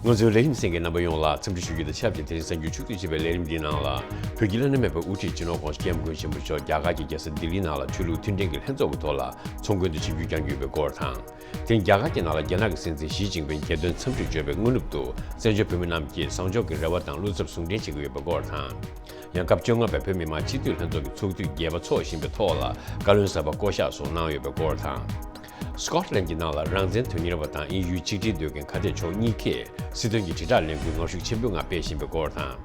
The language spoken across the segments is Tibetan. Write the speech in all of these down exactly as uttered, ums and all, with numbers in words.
ང་ཚོའི་ལས་རིམ་གསན་མཁན་རྣམ་པ་ཡོངས་ལ་འཚམས་འདྲི་ཞུ་རྒྱུ་དང་ཆབས་ཅིག་དེ་རིང་གསར་འགྱུར་ཕྱོགས་བསྡུས་བྱས་པའི་ལས་རིམ་འདིའི་ནང་ལ། བོད་ཀྱི་བླ་ན་མེད་པའི་དབུ་ཁྲིད་སྤྱི་ནོར་༧གོང་ས་༧སྐྱབས་མགོན་ཆེན་པོ་མཆོག་རྒྱ་གར་གྱི་རྒྱལ་ས་ལྡི་ལིའི་ནང་ལ་ཆོས་ལུགས་མཐུན་སྒྲིལ་གྱི་ལྷན་ཚོགས་ཀྱི་ཐོག་ལ་ཚོགས་མགོན་དུ་ཆིབས་བསྒྱུར་བསྐྱངས་ཀྱི་ཡོད་པའི་སྐོར་དང་། དེ་རིང་རྒྱ་གར་གྱི་ནང་ལ་རྒྱ་ནག་གི་སྲིད་འཛིན་ཞི་ཅིན་ཕིང་རྒྱལ་དོན་འཚམས་འདྲིར་འབྱོར་བའི་སྔ་ནུབ་ཏུ་བཙན་བྱོལ་བོད་མི་རྣམས་ཀྱིས་བཟང་ཕྱོགས་ཀྱི་རེ་བ་དང་བློ་འཚབ་ཟུང་འབྲེལ་བྱེད་ཀྱི་ཡོད་པའི་སྐོར་དང་། ཡང་སྐབས་བཅོ་ལྔ་པའི་བོད་མི་མང་སྤྱི་འཐུས་ལྷན་ཚོགས་ཀྱི་ཚོགས་དུས་བརྒྱད་པ་འཚོགས་བཞིན་པའི་ཐོག་ལ་བཀའ་བློན་གསར་པ་བསྐོ་གཞག་སོགས་གནང་ཡོད་པའི་སྐོར་དང་། སྐོཊ་ལན་གྱི་ནང་ལ་རང་བཙན་དོན་གཉེར་བ་དང་དབྱིན་ཡུལ་ཆིག་སྒྲིལ་འདོད་མཁན་ཁ་གཏད་མཆོག་གཉིས་ཀས་སྲིད་དོན་གྱི་དྲིལ་བསྒྲགས་ལས་འགུལ་ངར་ཤུགས་ཆེན་པོའི་ངང་སྤེལ་བཞིན་པའི་སྐོར་དང་།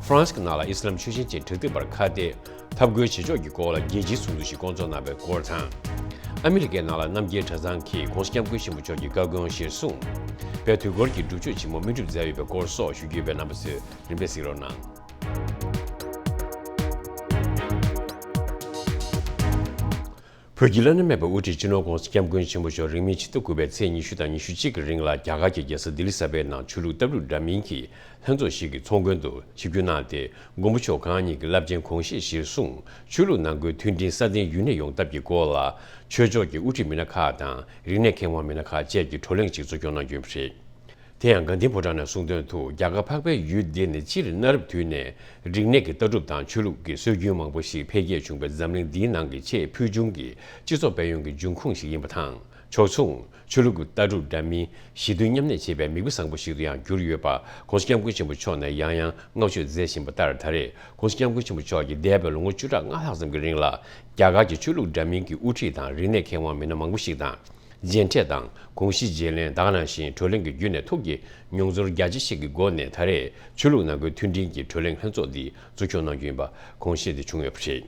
ཧྥ་རན་སི་གི་ནང་ལ་ཨི་སི་ལམ་ཆོས་ཞེན་ཅན་དྲག་འཐབ་པར་ཁ་གཏད་འཐབ་རྒོལ་བྱེད་ཕྱོགས་ཀྱི་སྐོར་ལ་རྒྱལ་སྤྱིའི་ཚོགས་འདུ་ཞིག་བསྐོང་ཚོགས་གནང་བའི་སྐོར་དང་། ཨ་མི་རི་ཀའི་ནང་ལ་རྣམ་རྒྱལ་གྲྭ་ཚང་གིས་༧གོང་ས་༧སྐྱབས་མགོན་ཆེན་པོ་མཆོག་གི་བཀའ་དགོངས་གཞིར་བཟུང་། པའི་དུས་འཁོར་གྱི་སྒྲུབ་མཆོད་ཆེན་མོ་སྨིན་སྒྲུབ་མཛད་ཡོད་པའི་སྐོར་སོགས་ཞུ་རྒྱུ་ཡོད་པས་རྣམ་པ་ཚོས་རིམ་པས་གཟིགས་རོགས་གནང་། བོད་ཀྱི་བླ་ན་མེད་པའི་དབུ་ཁྲིད་སྤྱི་ནོར་༧གོང་ས་༧སྐྱབས་མགོན་ཆེན་པོ་མཆོག་རིང་མིན་ཕྱི་ཟླ་དགུ་པའི་ཚེས་ཉི་ཤུ་དང་ཉི་ཤུ་གཅིག་གི་རིང་ལ་རྒྱ་གར་གྱི་རྒྱལ་ས་ལྡི་ལི་གསར་པའི་ནང་ཆོས་ལུགས་ལྟ་གྲུབ་འདྲ་མིན་གྱི་ལྷན་ཚོགས་ཤིག་གི་ཚོགས་མགོན་དུ་ཆིབས་བསྒྱུར་གནང་སྟེ། མགོན་པོ་མཆོག་གང་ཉིད་ཀྱི་རླབས་ཆེན་དགོངས་བཞེད་གཞིར་བཟུང་ཆོས་ལུགས་ནང་ཁུལ་མཐུན་སྒྲིལ་སྲ་བརྟན་ཡུན་གནས་ཡོང་ཐབས་ཀྱི་སྐོར་ལ། ཆོས་ཕྱོགས་ཀྱི་དབུ་ཁྲིད་མི་སྣ་ཁག་དང་རིག་གནས་མཁས་དབང་མི་སྣ་ཁག་བཅས་ཀྱིས་བགྲོ་གླེང་ཞིག་འཛུགས་སྐྱོང་གནང་རྒྱུ་ཡིན་པ་རེད། དེ་ཡང་དགའ་ལྡན་ཕོ་བྲང་ནས་གསུངས་དོན་དུ། རྒྱ་གར་འཕགས་པའི་ཡུལ་འདི་ནི་སྤྱིར་གནའ་རབས་དུས་ནས་རིག་གནས་ཀྱི་ལྟ་གྲུབ་དང་ཆོས་ལུགས་ཀྱི་སྲོལ་རྒྱུན་མང་པོ་ཞིག་འཕེལ་རྒྱས་བྱུང་བའི་འཛམ་གླིང་འདིའི་ནང་གི་ཆེས་ཕུལ་བྱུང་གི་སྤྱི་ཚོགས་དཔལ་ཡོན་གྱི་འབྱུང་ཁུངས་ཤིག་ཡིན་པ་དང་། ཕྱོགས་མཚུངས། ཆོས་ལུགས་ཀྱི་ལྟ་གྲུབ་འདྲ་མིན་ཞི་མཐུན་མཉམ་གནས་བྱེད་པའི་མིག་དཔེ་བཟང་པོ་ཞིག་ཏུ་ཡང་གྱུར་ཡོད་པ་༧གོང་ས་༧སྐྱབས་མགོན་ཆེན་པོ་མཆོག་ནས་ཡང་ཡང་བསྔགས་བརྗོད་མཛད་བཞིན་པ་ལྟར། ད་རེས་༧གོང་ས་༧སྐྱབས་མགོན་ཆེན་པོ་མཆོག་གིས་འདས་པའི་ལོ་ངོ་བཅུ་ཕྲག་ལྔ་ལྷག་ཙམ་གྱི་རིང་ལ་རྒྱ་གར་གྱི་ཆོས་ལུགས་འདྲ་མིན་གྱི་དབུ་ཁྲིད་དང་རིག་གནས་མཁས་དབང་མི་སྣ་མང་པོ་ཞིག་དང་མཇལ་འཕྲད་དང་། དགོངས་གཞི་བརྗེ་ལེན་དེ་ག་ནང་བཞིན་བགྲོ་གླེང་གི་བརྒྱུད་ནས་ཐུགས་ཀྱི་མྱོང་ཚོར་རྒྱ་ཆེ་ཞིག་གི་སྒོ་ནས་ད་རེས་ཆོས་ལུགས་ནང་ཁུལ་མཐུན་སྒྲིལ་གྱི་བགྲོ་གླེང་ལྷན་ཚོགས་འདི་འཛུགས་སྐྱོང་གནང་རྒྱུ་ཡིན་པ་དགོངས་བཞེས་དེ་བྱུང་ཡོད་པ་རེད།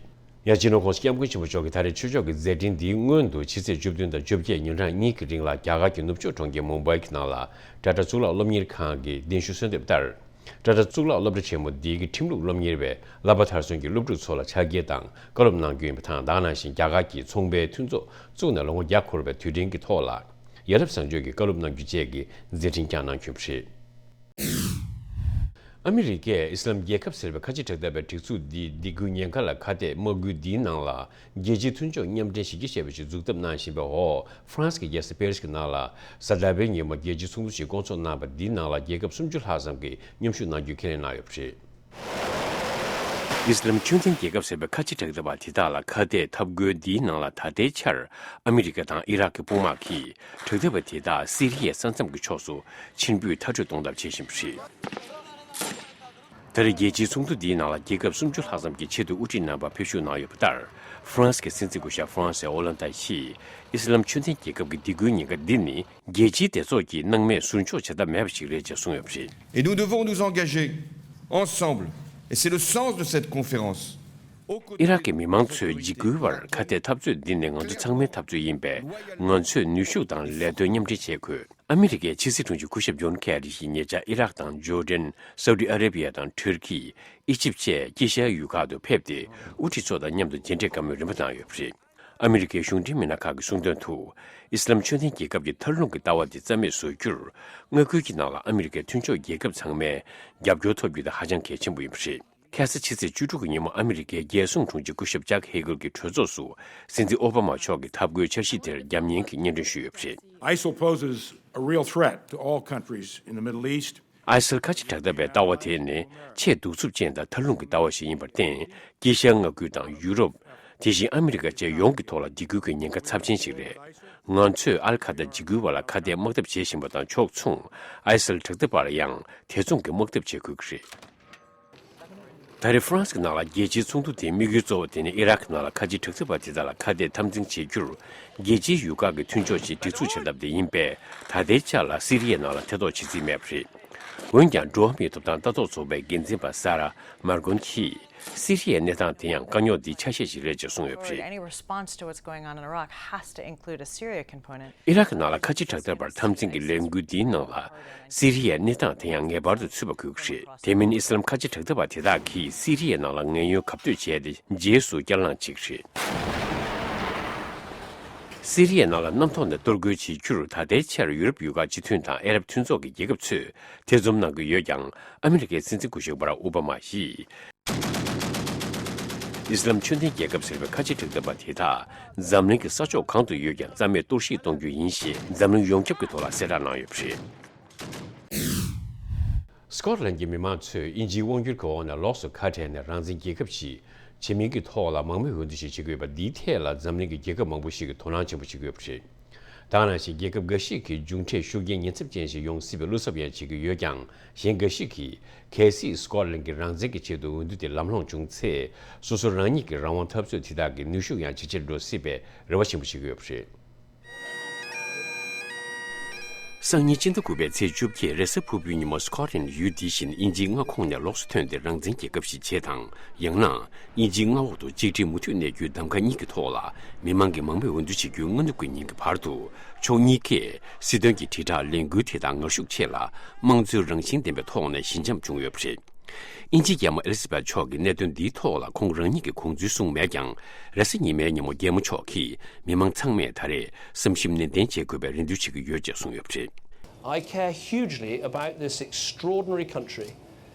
ཡང་སྤྱི་ནོར་༧གོང་ས་༧སྐྱབས་མགོན་ཆེན་པོ་མཆོག་གིས་ད་རེས་ཆོས་ཕྱོགས་ཀྱི་མཛད་འཕྲིན་འདིའི་སྔོན་དུ་ཕྱི་ཚེས་བཅུ་བདུན་དང་བཅོ་བརྒྱད་ཉིན་གྲངས་གཉིས་ཀྱི་རིང་ལ་རྒྱ་གར་གྱི་ནུབ་ཕྱོགས་གྲོང་ཁྱེར་མུམ་བྷའི་གི་ནང་ལ་ཊ་ཊ་གཙུག་ལག་སློབ་གཉེར་ཁང་གི་གདན་ཞུ་གསོལ་འདེབས་ལྟར། ཊ་ཊ་གཙུག་ལག་སློབ་གྲྭ་ཆེན་མོ་འདིའི་ཁྲིམས་ལུགས་སློབ་གཉེར་བའི་བསླབ་པ་མཐར་སོན་གྱི་སློབ་ཕྲུག་ཚོ་ལ་ཕྱག་འཁྱེར་དང་བཀའ་སློབ་གནང་རྒྱུ་ཡིན་པ་དང་། དེ་ག་ནང་བཞིན་རྒྱ་གར་གྱི་ཚོང་པའི་མཐུན་ཚོགས་བཙུགས་ནས་ལོ་ངོ་བརྒྱ་འཁོར་བའི་དུས་དྲན་གྱི་ཐོག་ལ་ཡ་རབས་བཟང་སྤྱོད་ཀྱི་བཀའ་སློབ་གནང་རྒྱུ་བཅས་ཀྱི་མཛད་འཕྲིན་བསྐྱངས་གནང་རྒྱུ་ཡིན་པ་རེད། ཨ་མི་རི་ཀས་ཨི་སི་ལམ་རྒྱལ་ཁབ་ཟེར་བའི་ཁ་ཆེ་དྲག་འཐབ་པའི་སྒྲིག་འཛུགས་འདིའི་སྡིགས་སྐུལ་ཉེན་ཁ་ལ་ཁ་གཏད་དམག་འཁུལ་འདིའི་ནང་ལ་རྒྱལ་སྤྱིའི་མཐུན་ཕྱོགས་མཉམ་འབྲེལ་གཞི་རྒྱ་ཆེ་བ་ཞིག་འཛུགས་ཐབས་གནང་བཞིན་པའི་འོག་ཧྥ་རན་སི་གི་རྒྱལ་ས་པེ་རི་སི་གི་ནང་ལ་གཟའ་ཟླ་བའི་ཉིན་མོ་རྒྱལ་སྤྱིའི་ཚོགས་འདུ་ཞིག་བསྐོང་ཚོགས་གནང་བ་འདིའི་ནང་ལ་རྒྱལ་ཁབ་སུམ་ཅུ་ལྷག་ཙམ་གྱིས་མཉམ་ཞུགས་གནང་རྒྱུའི་ཁས་ལེན་གནང་ཡོད་པ་རེད། ཨི་སི་ལམ་ཆོས་ལྡན་རྒྱལ་ཁབ་ཟེར་བའི་ཁ་ཆེ་དྲག་འཐབ་པ་དེ་དག་ལ་ཁ་གཏད་འཐབ་རྒོལ་འདིའི་ནང་ལ་ད་ལྟའི་ཆར་ཨ་མི་རི་ཀ་དང་ཨི་རག་གི་དཔུང་དམག་གིས་དྲག་འཐབ་པ་དེ་དག་སི་རི་ཡའི་ས་མཚམས་ཀྱི་ཕྱོགས་སུ་ཕྱིར་འབུད་མཐར་སྐྲོད་གཏོང་ཐབས་བྱེད་བཞིན་པ་རེད། ད་རེས་རྒྱལ་སྤྱིའི་ཚོགས་འདུ་འདིའི་ནང་ལ་རྒྱལ་ཁབ་སུམ་ཅུ་ལྷག་ཙམ་གྱི་ཆེད་དུ་དབུ་ཁྲིད་རྣམ་པ་ཕེབས་ཞུགས་གནང་ཡོད་པ་ལྟར། ཧྥ་རན་སི་གི་སྲིད་འཛིན་སྐུ་ཞབས་ཧྥ་རན་སི་ཨོ་ལན་ཏཱ་ཡིས་ཨི་སི་ལམ་ཆོས་ལྡན་རྒྱལ་ཁབ་ཀྱི་སྡིགས་སྐུལ་ཉེན་ཁ་འདི་ནི་རྒྱལ་སྤྱིའི་སྡེ་ཚོགས་ཀྱིས་སྣང་མེད་ཟུར་འཇོག་བྱེད་ཐབས་མེད་པ་ཞིག་རེད་ཅེས་གསུངས་ཡོད་པ་རེད། Et nous devons nous engager ensemble, et c'est le sens de cette conférence, aux côtés ཨི་རག་གི་མི་མང་ཚོས་འཇིགས་སྐུལ་བར་ཁ་གཏད་འཐབ་རྩོད་འདི་ནི་ང་ཚོ་ཚང་མའི་འཐབ་རྩོད་ཡིན་པས། ང་ཚོས་ནུས་ཤུགས་དང་ལས་དོན་མཉམ་འབྲེལ་བྱེད་དགོས། ཨ་མི་རི་ཀའི་ཕྱི་སྲིད་དྲུང་ཆེ་སྐུ་ཞབས་ཇོན་ཀེ་རི་ཡིས་ཉེ་ཆར་ཨི་རག་དང་ཇོར་ཌན། སའུ་ཏི་ཨ་རེ་བྷི་ཡ་དང་ཊུར་ཀི། ཨི་ཇིབ་བཅས་དཀྱིལ་ཤར་ཡུལ་ཁག་ཏུ་ཕེབས་ཏེ། དབུ་ཁྲིད་ཚོ་དང་མཉམ་དུ་མཇལ་འཕྲད་བཀའ་མོལ་རིམ་པ་གནང་ཡོད་པ་རེད། ཨ་མི་རི་ཀའི་གཞུང་འབྲེལ་མི་སྣ་ཁག་གིས་གསུངས་དོན་དུ། ཨི་སི་ལམ་ཆོས་ལྡན་རྒྱལ་ཁབ་ཀྱི་མཐར་ལྷུང་གི་ལྟ་བ་དེ་རྩ་མེད་བཟོ་རྒྱུར། མངའ་ཁུལ་གྱི་ནང་ལ་ཨ་མི་རི་ཀའི་མཐུན་ཕྱོགས་རྒྱལ་ཁབ་ཚང་མའི་རྒྱབ་སྐྱོར་ཐོབ་རྒྱུ་དེ་ཧ་ཅང་གལ་ཆེན་པོ་ཡིན་པ་རེད། ཁ་སང་ཕྱི་ཚེས་བཅུ་དྲུག་གི་ཉིན་མོ་ཨ་མི་རི་ཀའི་རྒྱལ་སྲུང་དྲུང་ཆེ་སྐུ་ཞབས་ཅག་ཧེ་གལ་གྱིས་གྲོས་ཚོགས་སུ་སྲིད་འཛིན་ཨོ་བྷ་མ་མཆོག་གི་འཐབ་རྒོལ་འཆར་གཞི་དེར་རྒྱབ་གཉེར་གྱི་སྙན་སྒྲོན་ཞུས་ཡོད་པ་རེད། ISIL poses a real threat to all countries in the Middle East. ཨའི་སིལ་ཁ་ཆེ་དྲག་འཐབ་པའི་ལྟ་བ་དེ་ནི་ཆེས་གདུག་རྩུབ་ཅན་དང་མཐའ་ལྷུང་གི་ལྟ་བ་ཞིག་ཡིན་པར་བརྟེན། དཀྱིལ་ཤར་མངའ་ཁུལ་དང་ཡུ་རོབ། དེ་བཞིན་ཨ་མི་རི་ཀ་བཅས་ཡོངས་ཀྱི་ཐོག་ལ་སྡིགས་སྐུལ་གྱི་ཉེན་ཁ་ཚབས་ཆེན་ཞིག་རེད། ང་ཚོས་ཨལ་ཁ་ད་འཇིགས་སྐུལ་བ་ལ་ཁ་གཏད་དམག་འཐབ་བྱེད་བཞིན་པ་དང་ཕྱོགས་མཚུངས། ཨའི་སིལ་དྲག་འཐབ་པ་ལ་ཡང་དེ་མཚུངས་ཀྱི་དམག་འཐབ་བྱེད་དགོས་ཀྱི་རེད། ད་རེས་ཧྥ་རན་སི་གི་ནང་ལ་རྒྱལ་སྤྱིའི་ཚོགས་འདུ་དེའི་དམིགས་ཡུལ་གཙོ་བོ་དེ་ནི་ཨི་རག་གི་ནང་ལ་ཁ་ཆེ་དྲག་འཐབ་པ་དེ་དག་ལ་ཁ་གཏད་འཐབ་འཛིང་བྱེད་རྒྱུར། རྒྱལ་སྤྱིའི་ཡུལ་ཁག་གི་མཐུན་ཕྱོགས་ཀྱིས་སྒྲིག་འཛུགས་བྱེད་ཐབས་དེ་ཡིན་པས། ད་ལྟའི་ཆར་ལ་སི་རི་ཡའི་ནང་ལ་ཐེ་གཏོགས་བྱེད་རྩིས་མེད་པ་རེད། འོན་ཀྱང་། འགྲོ་བ་མིའི་ཐོབ་ཐང་ལྟ་རྟོག་ཚོགས་པའི་འགན་འཛིན་པ་ས་ར་མར་གོན་གྱིས། སི་རི་ཡའི་གནས་སྟངས་དེ་ཡང་དཀའ་རྙོག་འདིའི་ཆ་ཤས་ཤིག་རེད་ཅེས་གསུངས་ཡོད་པ་རེད། Any response to what's going on in Iraq has to include a Syria component. ཨི་རག་གི་ནང་ལ་ཁ་ཆེ་དྲག་འཐབ་པར་འཐབ་འཛིང་གི་ལས་འགུལ་འདིའི་ནང་ལ། སི་རི་ཡའི་གནས་སྟངས་དེ་ཡང་ངེས་པར་དུ་ཚུད་པ་དགོས་ཀྱི་རེད། དེ་མིན་ཨི་སི་ལམ་ཁ་ཆེ་དྲག་འཐབ་པ་དེ་དག་གིས་སི་རི་ཡའི་ནང་ལ་ངན་གཡོ་གབ་གཏོད་བྱས་ཏེ་རྗེས་སུ་བསྐྱར་ལངས་བྱེད་ཀྱི་རེད། སི་རི་ཡའི་ནང་ལ་གནམ་ཐོག་ནས་གཏོར་རྒོལ་བྱེད་རྒྱུར་ད་ལྟའི་ཆར་ཡུ་རོབ་ཡུལ་ཁག་སྤྱི་མཐུན་དང་ཨ་རབ་མཐུན་ཚོགས་ཀྱི་རྒྱལ་ཁབ་ཚོས་ཐེ་ཚོམ་གནང་གི་ཡོད་ཀྱང་། ཨ་མི་རི་ཀའི་སྲིད་འཛིན་སྐུ་ཞབས་བྷ་རག་ཨོ་བྷ་མ་ཡིས། ཨི་སི་ལམ་ཆོས་ལྡན་རྒྱལ་ཁབ་ཟེར་བའི་ཁ་ཆེ་དྲག་འཐབ་པ་དེ་དག་འཛམ་གླིང་གི་ས་ཕྱོགས་གང་དུ་ཡོད་ཀྱང་རྩ་མེད་གཏོར་བཤིག་གཏོང་རྒྱུ་ཡིན་ཞེས་འཛམ་གླིང་ཡོངས་ཁྱབ་ཀྱི་ཐོག་ལ་གསལ་བསྒྲགས་གནང་ཡོད་པ་རེད། སི་ཀོ་ཊ་ལན་གྱི་མི་མང་ཚོས་དབྱིན་ཇིའི་དབང་སྒྱུར་གྱི་འོག་ནས་ལོགས་སུ་ཁ་བྲལ་ནས་རང་བཙན་རྒྱལ་ཁབ་ཅིག་བྱེད་མིན་གྱི་ཐོག་ལ་མང་མོས་འོས་བསྡུ་ཞིག་བྱེད་ཀྱི་ཡོད་པ་འདིའི་ཐད་ལ་འཛམ་གླིང་གི་རྒྱལ་ཁབ་མང་པོ་ཞིག་གིས་དོ་སྣང་ཆེན་པོ་བྱེད་ཀྱི་ཡོད་པ་རེད། ད་ག་ནང་བཞིན་རྒྱལ་ཁབ་འགའ་ཞིག་གིས་མཇུག་འབྲས་ཤུགས་རྐྱེན་ཉེན་ཚབས་ཅན་ཞིག་ཡོང་སྲིད་པའི་བློ་འཚབ་ཡང་བྱེད་ཀྱི་ཡོད་ཀྱང་། གཞན་འགའ་ཞིག་གིས་གལ་སྲིད་སི་ཀོ་ཊ་ལན་གྱིས་རང་བཙན་གྱི་ཆེད་དུ་འོས་བསྡུ་དེ་ལམ་ལྷོང་བྱུང་ཚེ། སོ་སོ་རང་ཉིད་ཀྱི་རང་དབང་འཐབ་རྩོད་དེ་དག་གི་ནུས་ཤུགས་ཡང་ཇེ་ཆེར་འགྲོ་སྲིད་པའི་རེ་བ་ཆེན་པོ་བྱེད་ཀྱི་ཡོད་པ་རེད། སང་ཉིན་སྤྱི་ཟླ་དགུ་པའི་ཚེས་བཅོ་བརྒྱད་རེས་གཟའ་ཕུར་བུའི་ཉིན་མོ་སི་ཀོ་ཊ་ལན་ཡུལ་འདི་བཞིན་དབྱིན་ཇིའི་མངའ་ཁོངས་ནས་ལོགས་སུ་ཐོན་ཏེ་རང་བཙན་རྒྱལ་ཁབ་ཞིག་བྱེད་དང་། ཡང་ན། དབྱིན་ཇིའི་མངའ་འོག་ཏུ་གཅིག་སྒྲིལ་མུ་མཐུད་གནས་རྒྱུའི་གདམ་ག་གཉིས་ཀྱི་ཐོག་ལ་མི་མང་གིས་མང་མོས་འོས་བསྡུ་བྱེད་རྒྱུའི་སྔ་ནུབ་ཀྱི་ཉིན་གྱི་བར་དུ། ཕྱོགས་གཉིས་ཀས་སྲིད་དོན་གྱི་དྲིལ་བསྒྲགས་ལས་འགུལ་དེ་དག་ངར་ཤུགས་ཆེ་ལ་དམངས་གཙོའི་རང་བཞིན་ལྡན་པའི་ཐོག་ནས་ཞི་འཇམ་བྱུང་ཡོད་པ་རེད། དབྱིན་ཇིའི་རྒྱལ་མོ་ཨེ་ལི་ཛ་བེཐ་མཆོག་གིས་གནད་དོན་འདིའི་ཐོག་ལ་ཁོང་རང་ཉིད་ཀྱི་དགོངས་ཚུལ་གསུངས་མེད་ཀྱང་། རེས་གཟའ་ཉི་མའི་ཉིན་མོ་རྒྱལ་མོ་མཆོག་གིས་མི་མང་ཚང་མས་ད་རེས་བསམ་ཞིབ་ནན་ཏན་བྱེད་དགོས་པའི་རེ་འདུན་བྱེད་ཀྱི་ཡོད་ཅེས་གསུངས་ཡོད་པ་རེད། I care hugely about this extraordinary country,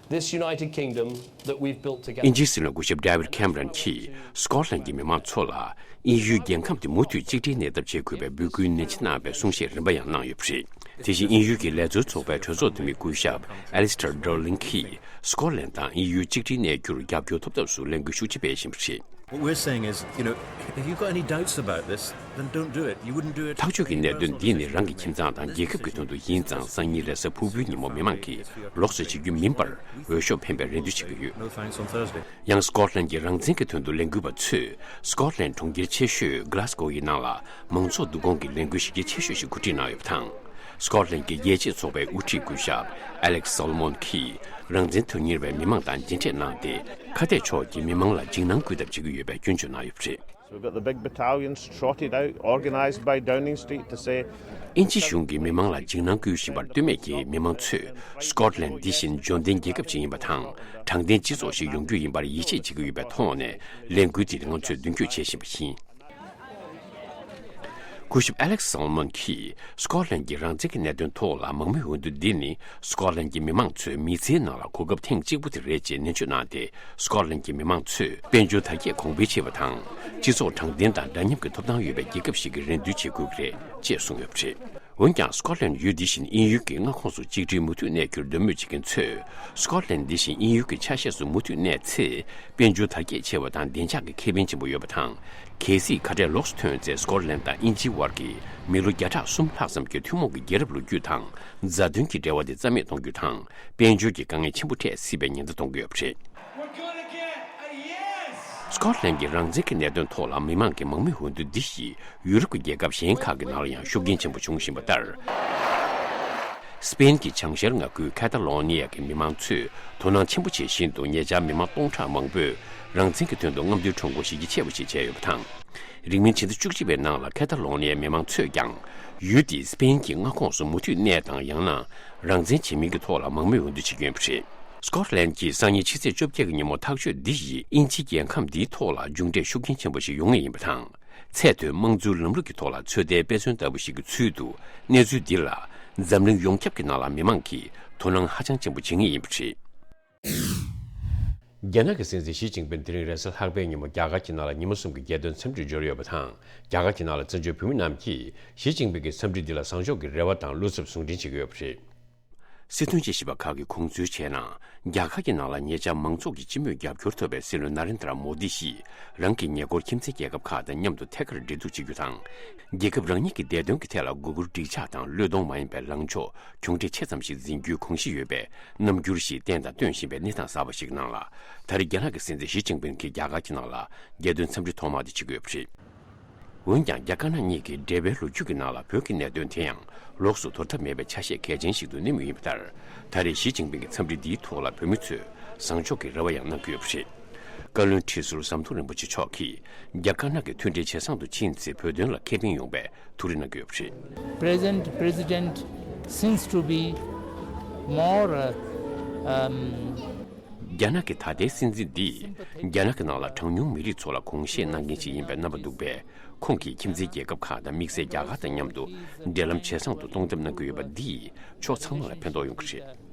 this United Kingdom that we've built together. དབྱིན་ཇིའི་སྲིད་བློན་སྐུ་ཞབས་David Cameron་གྱིས་སི་ཀོ་ཊ་ལན་གྱི་མི་མང་ཚོ་ལ་དབྱིན་ཡུལ་རྒྱལ་ཁམས་དེ་མུ་མཐུད་གཅིག་སྒྲིལ་གནས་ཐབས་བྱེད་དགོས་པའི་འབོད་སྐུལ་ནན་ཆེ་གནང་བའི་གསུང་བཤད་རིམ་པ་ཡང་གནང་ཡོད་པ་རེད། དེ་བཞིན་དབྱིན་ཡུལ་གྱི་ལས་བཟོའི་ཚོགས་པའི་གྲོས་ཚོགས་འཐུས་མི་སྐུ་ཞབས་Alistair Darling་གྱིས་སི་ཀོ་ཊ་ལན་དང་དབྱིན་ཡུལ་གཅིག་སྒྲིལ་གནས་རྒྱུར་རྒྱབ་སྐྱོར་ཐོབ་ཐབས་སུ་ལས་འགུལ་ཤུགས་ཆེ་སྤེལ་བཞིན་པ་རེད། What we're saying is, you know, if you've got any doubts about this, then don't do it. You wouldn't do it. ཐག་གཅོད་ཀྱི་གནད་དོན་འདི་ནི་རང་གི་ཁྱིམ་ཚང་དང་རྒྱལ་ཁབ་ཀྱི་དོན་དུ་ཡིན་ཙང་། སང་ཉིན་རེས་གཟའ་ཕུར་བུའི་ཉིན་མོ་མི་མང་གིས་ལོགས་སུ་བྱེད་རྒྱུ་མིན་པར་འོས་ཤོག་འཕེན་པའི་རེ་འདུན་བྱེད་ཀྱི་ཡོད། No thanks on Thursday. ཡང་སི་ཀོ་ཊ་ལན་གྱི་རང་བཙན་གྱི་དོན་དུ་ལས་འགུལ་བ་ཚོས་སི་ཀོ་ཊ་ལན་གྲོང་ཁྱེར་ཆེ་ཤོས་Glasgow་ཡི་ནང་ལ་མང་ཚོགས་བསྡུ་སྐོང་གི་ལས་འགུལ་གཞི་རྒྱ་ཆེ་ཤོས་ཤིག་གོ་སྒྲིག་གནང་ཡོད་པ་དང་། སི་ཀོ་ཊ་ལན་གྱི་རྒྱལ་གཅེས་ཚོགས་པའི་དབུ་ཁྲིད་སྐུ་ཞབས་Alex Salmond་གྱིས་རང་བཙན་དོན་གཉེར་བའི་མི་མང་དང་མཇལ་འཕྲད་གནང་སྟེ། ཁ་གཏད་ཕྱོགས་ཀྱིས་མི་མང་ལ་འཇིགས་སྣང་སྐུལ་ཐབས་བྱེད་ཀྱི་ཡོད་པའི་སྐྱོན་བརྗོད་གནང་ཡོད་པ་རེད། So we've got the big battalions trotted out, organised by Downing Street, to say དབྱིན་ཇི་གཞུང་གིས་མི་མང་ལ་འཇིགས་སྣང་སྐུལ་བཞིན་པར་ལྟོས་མེད་ཀྱིས། མི་མང་ཚོས་སི་ཀོ་ཊ་ལན་འདི་བཞིན་འབྱོར་ལྡན་རྒྱལ་ཁབ་ཅིག་ཡིན་པ་དང་། དྲང་བདེན་སྤྱི་ཚོགས་ཤིག་ཡོང་རྒྱུ་ཡིན་པར་ཡིད་ཆེས་བྱེད་ཀྱི་ཡོད་པའི་ཐོག་ནས་ལས་འགུལ་འདི་ང་ཚོས་མདུན་སྐྱོད་བྱེད་བཞིན་པ་ཡིན། སྐུ་ཞབས་Alex Salmond་གྱིས་སི་ཀོ་ཊ་ལན་གྱི་རང་བཙན་གྱི་གནད་དོན་ཐོག་ལ་མང་མོས་འོས་བསྡུ་འདི་ནི་སི་ཀོ་ཊ་ལན་གྱི་མི་མང་ཚོའི་མི་ཚེའི་ནང་ལ་གོ་སྐབས་ཐེངས་གཅིག་པུ་དེ་རེད་ཅེས་ནན་བརྗོད་གནང་སྟེ། སི་ཀོ་ཊ་ལན་གྱི་མི་མང་ཚོས་དཔལ་འབྱོར་དར་རྒྱས་གོང་འཕེལ་ཆེ་བ་དང་། སྤྱི་ཚོགས་དྲང་བདེན་དང་འདྲ་མཉམ་གྱི་ཐོབ་ཐང་ཡོད་པའི་རྒྱལ་ཁབ་ཞིག་གི་རེ་འདུན་བྱེད་དགོས་ཀྱི་རེད་ཅེས་གསུངས་ཡོད་པ་རེད། འོན་ཀྱང་། སི་ཀོ་ཊ་ལན་ཡུལ་འདི་བཞིན་དབྱིན་ཡུལ་གྱི་མངའ་ཁོངས་སུ་གཅིག་སྒྲིལ་མུ་མཐུད་གནས་རྒྱུར་འདོད་མོས་བྱེད་མཁན་ཚོས། སི་ཀོ་ཊ་ལན་འདི་བཞིན་དབྱིན་ཡུལ་གྱི་ཆ་ཤས་སུ་མུ་མཐུད་གནས་ཚེ། དཔལ་འབྱོར་དར་རྒྱས་ཆེ་བ་དང་བདེ་འཇགས་ཀྱི་ཁེ་ཕན་ཆེན་པོ་ཡོད་པ་དང་། གལ་སྲིད་ཁ་བྲལ་ལོགས་སུ་ཐོན་ཚེ། སི་ཀོ་ཊ་ལན་དང་དབྱིན་ཇིའི་དབར་གྱི་མི་ལོ་བརྒྱ་ཕྲག་གསུམ་ལྷག་ཙམ་གྱི་ཐུན་མོང་གི་རྒྱལ་རབས་ལོ་རྒྱུས་དང་མཛའ་མཐུན་གྱི་འབྲེལ་བ་དེ་རྩ་མེད་གཏོང་རྒྱུ་དང་། དཔལ་འབྱོར་གྱི་དཀའ་ངལ་ཆེན་པོ་འཕྲད་སྲིད་པའི་ཉེན་བརྡ་གཏོང་གི་ཡོད་པ་རེད། We're gonna get a yes. སི་ཀོ་ཊ་ལན་གྱི་རང་བཙན་གྱི་གནད་དོན་ཐོག་ལ་མི་མང་གི་མང་མོས་འོས་བསྡུ་འདི་ཡིས་ཡུ་རོབ་ཀྱི་རྒྱལ་ཁབ་གཞན་ཁག་གི་ནང་ལ་ཡང་ཤུགས་རྐྱེན་ཆེན་པོ་འབྱུང་བཞིན་པ་ལྟར། སི་པེན་གྱི་བྱང་ཤར་མངའ་ཁུལ་ཁ་ཏ་ལོ་ནི་ཡ་གི་མི་མང་ཚོས་དོ་སྣང་ཆེན་པོ་བྱེད་བཞིན་དུ། ཉེ་ཆར་མི་མང་སྟོང་ཕྲག་མང་པོས་རང་བཙན་གྱི་དོན་དུ་རྔམ་སྟོན་ཁྲོམ་སྐོར་གཞི་རྒྱ་ཆེ་བ་ཞིག་བྱས་ཡོད་པ་དང་། རིང་མིན་ཕྱི་ཟླ་བཅུ་གཅིག་པའི་ནང་ལ་ཁ་ཏ་ལོ་ནི་ཡའི་མི་མང་ཚོས་ཀྱང་ཡུལ་དེ་སི་པེན་གྱི་མངའ་ཁོངས་སུ་མུ་མཐུད་གནས་དང་། ཡང་ན་རང་བཙན་བྱེད་མིན་གྱི་ཐོག་ལ་མང་མོས་འོས་བསྡུ་བྱེད་ཀྱི་ཡོད་པ་རེད། སི་ཀོ་ཊ་ལན་གྱིས་སང་ཉིན་ཕྱི་ཚེས་བཅོ་བརྒྱད་ཀྱི་ཉིན་མོ་ཐག་གཅོད་འདི་ཡིས་དབྱིན་ཇིའི་རྒྱལ་ཁམས་འདིའི་ཐོག་ལ་མཇུག་འབྲས་ཤུགས་རྐྱེན་ཆེན་པོ་ཞིག་ཡོང་ངེས་ཡིན་པ་དང་། ཚད་མཐོའི་དམངས་གཙོའི་ལམ་ལུགས་ཀྱི་ཐོག་ལ་ཚོད་ལྟའི་དཔེ་མཚོན་ལྟ་བུ་ཞིག་གི་ཚུལ་དུ། གནས་ཚུལ་འདི་ལ་འཛམ་གླིང་ཡོངས་ཁྱབ་ཀྱི་ནང་ལ་མི་མང་གིས་དོ་སྣང་ཧ་ཅང་ཆེན་པོ་བྱེད་ངེས་ཡིན་པ་རེད། རྒྱ་ནག་གི་སྲིད་འཛིན་ཞི་ཅིན་ཕིན་དེ་རིང་རེས་གཟའ་ལྷག་པའི་ཉིན་མོ་རྒྱ་གར་གྱི་ནང་ལ་ཉིན་མོ་གསུམ་གྱི་རྒྱལ་དོན་འཚམས་འདྲིར་འབྱོར་ཡོད་པ་དང་། རྒྱ་གར་གྱི་ནང་ལ་བཙན་བྱོལ་བོད་མི་རྣམས་ཀྱིས་ཞི་ཅིན་ཕིན་གྱི་འཚམས་འདྲི་འདི་ལ་བཟང་ཕྱོགས་ཀྱི་རེ་བ་དང་བློ་འཚབ་ཟུང་འབྲེལ་བྱེད་ཀྱི་ཡོད་པ་རེད། སྲིད་དོན་དཔྱད་ཞིབ་པ་ཁག་གིས་དགོངས་ཚུལ་བྱས་ན། རྒྱ་གར་གྱི་ནང་ལ་ཉེ་ཆར་མང་ཚོགས་ཀྱི་སྤྱི་མོས་རྒྱབ་སྐྱོར་ཐོབ་པའི་སྲིད་བློན་ན་རེན་དྲ་མོ་དི་ཡིས་རང་གི་ཉེ་འཁོར་ཁྱིམ་མཚེས་རྒྱལ་ཁབ་ཁག་དང་མཉམ་དུ་ཐད་ཀར་འབྲེལ་གཏུག་བྱེད་རྒྱུ་དང་། རྒྱལ་ཁབ་རང་ཉིད་ཀྱི་བདེ་དོན་གྱི་ཐད་ལ་མགོ་སྒུར་འགྲིག་ཆགས་དང་བློས་གཏོང་མ་ཡིན་པའི་ལངས་ཕྱོགས་གྱོང་འཕྲད་ཆེ་ཙམ་ཞིག་འཛིན་རྒྱུའི་དགོངས་གཞི་ཡོད་པའི་རྣམ་འགྱུར་ཞིག་བསྟན་དང་སྟོན་བཞིན་པའི་གནས་སྟངས་གསར་པ་ཞིག་ནང་ལ། ད་རེས་རྒྱ་ནག་གི་སྲིད་འཛིན་ཞི་ཅིན་ཕིན་གྱིས་རྒྱ་གར་གྱི་ནང་ལ་རྒྱལ་དོན་འཚམས་འདྲི་ཐོག་མ་དེ་བྱེད་ཀྱི་ཡོད་པ་རེད། འོན་ཀྱང་། རྒྱ་དཀར་ནག་གཉིས་ཀྱི་འབྲེལ་བའི་ལོ་རྒྱུས་ཀྱི་ནང་ལ་བོད་ཀྱི་གནད་དོན་དེ་ཡང་ལོགས་སུ་དོར་ཐབས་མེད་པའི་ཆ་ཤས་གལ་ཆེན་ཞིག་ཏུ་གནས་མུས་ཡིན་པ་ལྟར། ད་རེས་ཞི་ཅིན་ཕིང་གི་འཚམས་འདྲི་འདིའི་ཐོག་ལ་བོད་མི་ཚོས་བཟང་ཕྱོགས་ཀྱི་རེ་བ་ཡང་གནང་གི་ཡོད་པ་རེད། བཀའ་བློན་ཁྲི་ཟུར་ཟམ་གདོང་རིན་པོ་ཆེ་མཆོག་གིས་རྒྱ་དཀར་ནག་གི་མཐུན་འབྲེལ་ཇེ་བཟང་དུ་ཕྱིན་ཚེ་བོད་དོན་ལ་ཁེ་ཕན་ཡོང་བའི་ཐུགས་རེ་གནང་གི་ཡོད་པ་རེད། Present president seems to be more, uh, um, རྒྱ་ནག་གི་ད་ལྟའི་སྲིད་འཛིན་འདིས་རྒྱ་ནག་གི་ནང་ལ་གྲངས་ཉུང་མི་རིགས་ཚོ་ལ་གོང་བཞེས་གནང་མཁན་ཞིག་ཡིན་པའི་རྣམ་པ་འདུག་པས། ཁོང་གིས་ཁྱིམ་མཚེས་རྒྱལ་ཁབ་ཁག་དང་དམིགས་བསལ་རྒྱ་གར་དང་མཉམ་དུ་འབྲེལ་ལམ་ཇེ་བཟང་དུ་གཏོང་ཐབས་གནང་གི་ཡོད་པ་འདིས་ཕྱོགས་ཚང་མ་ལ་ཕན་ཐོགས་ཡོང་གི་རེད།